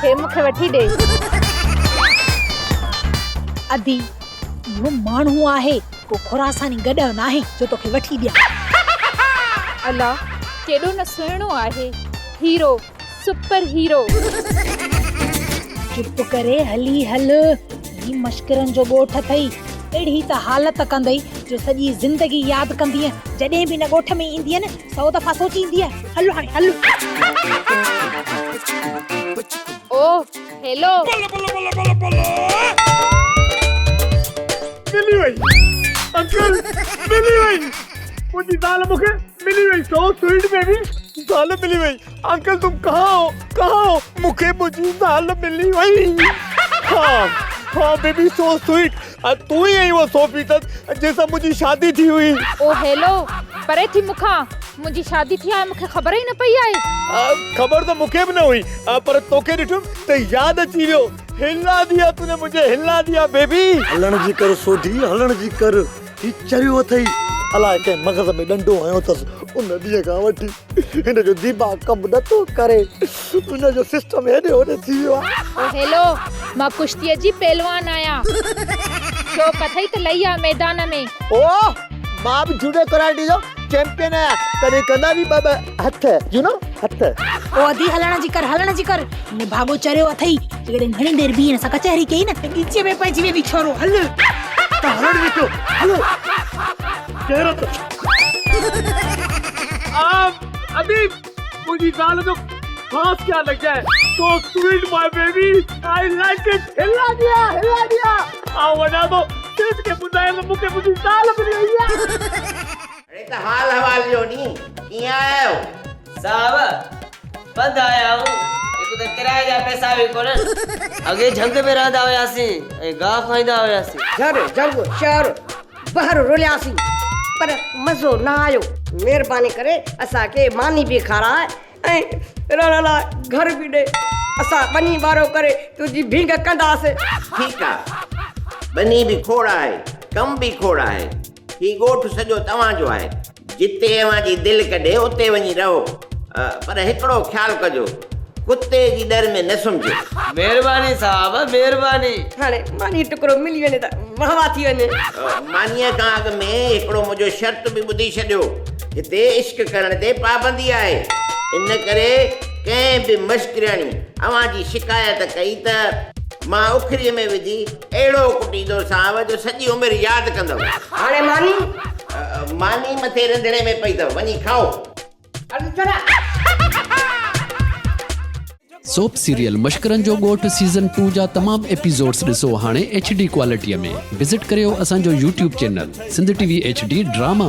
هي مون کي وٺي ڏي. ادي، اهو ماڻهو آهي، ڪو خراساني گڏهه ناهي جو توکي وٺي ڏيان. الا، ڪيڏو نه سهڻو آهي، هيرو، سپر هيرو. چپ ڪري هلي هل، هي مشڪرن جو ڳوٺ اٿئي، اهڙي ته حالت ڪندئي جو سڄي زندگي ياد ڪندينء، جڏهن به هن ڳوٺ ۾ ايندينء نه، سئو دفعا سوچيندينء، هل هاڻي هل. او هيلو. ملي وئي انڪل ملي وئي منهنجي زال مون کي ملي وئي سو سوئيٽ بيبي زال ملي وئي انڪل تم ڪهان هو ڪهان هو مون کي منهنجي زال ملي وئي ها ها بيبي سو سوئيٽ تون ئي آهين اها سو فيصد جنهن سان منهنجي شادي ٿي هئي. او هيلو پري ٿي مون کان منهنجي شادي ٿي آهي مون کي خبر ئي نه پئي آهي. خبر ته مون کي به نه هئي پر توکي ڏٺم ته ياد اچي ويو. هلا ديا تون مجهي هلا ديا بيبي. هلڻ جي ڪر سوڍي هلڻ جي ڪر. هي چريو اٿئي. الاء ڪنهن مغز ۾ ڏنڊو هنيو اٿس. ان ڏينهن کان وٺي هن جو دماغ ڪم نه ٿو ڪري. هن جو سسٽم هيڏي هوڏي ٿي ويو آهي. او هيلو مان ڪشتيء جي پهلوان آهيان. شوق اٿئي ته لهي آ ميدان ۾. او مان به جوڊو ڪراٽي جو چيمپيئن آهيان. ڪڏهن ڪندا به ٻه ٻه هٿ يو نو هٿ. او ادي هلڻ جي ڪر هلڻ جي ڪر. نڀاڳو چريو اٿئي. جيڪڏهن گهڻي دير بيهي هن سان ڪچهري ڪئي نه ته ڳچيء ۾ پئجي ويندي ڇورو هل. ته هلڻ جي ڪيو هلو غيرت. ادي منهنجي زال جو خاص خيال رکجانء so sweet my baby I like it هلا ديا هلا ديا آئون وڃان ٿو سيٺ کي ٻڌايان ته مون کي منهنجي زال ملي وئي آهي. اڙي ته حال احوال ڏيو ني ڪيئن آيا آهيو؟ صاحب پنڌ آيا آهيون هڪ ته ڪرائي جا پئسا به ڪونهن اڳي جهنگ ۾ رهندا هياسين ۽ گاهه کائيندا هياسين. جهر جهنگ شهر بحر رلياسين پر مزو نه آيو. مهرباني ڪري اسان کي ماني به کاراء ۽ رهڻ لاء گهر به ڏي. اسان ٻني ٻارو ڪري تنهنجي ڀينگ ڪنداسين. ٺيڪ آ ٻني به کوڙ آهي ڪم به کوڙ آهي. هي ڳوٺ سڄو توهان جو آهي. جتي اوهان جي دل ڪڍي اتي وڃي رهو. پر هڪڙو خيال ڪجو، ڪتي جي ڏر ۾ نه سمهجو. مهرباني صاحب، مهرباني. هاڻي ماني ٽڪرو ملي وڃي ته واهه واهه ٿي وڃي. مانيء کان اڳ ۾ هڪڙو منهنجو شرط به ٻڌي ڇڏيو. هتي عشق ڪرڻ تي پابندي آهي. ان ڪري ڪنهن به مشڪرياڻي اوهان جي شڪايت ڪئي ته مان اکريء ۾ وجهي اهڙو ڪٽيندوسانو جو سڄي عمر ياد ڪندؤ. هاڻي ماني؟ ماني مٿي رنڌڻي ۾ پئي اٿو، وڃي کائو. سوپ سيريل مشڪرن جو ڳوٺ سيزن ٽو جا تمام ايپيسوڊس ڏسو هاڻي ايڇ ڊي ڪوالٽي ۾ وزٽ ڪريو اسان جو YouTube channel Sindh T V H D drama.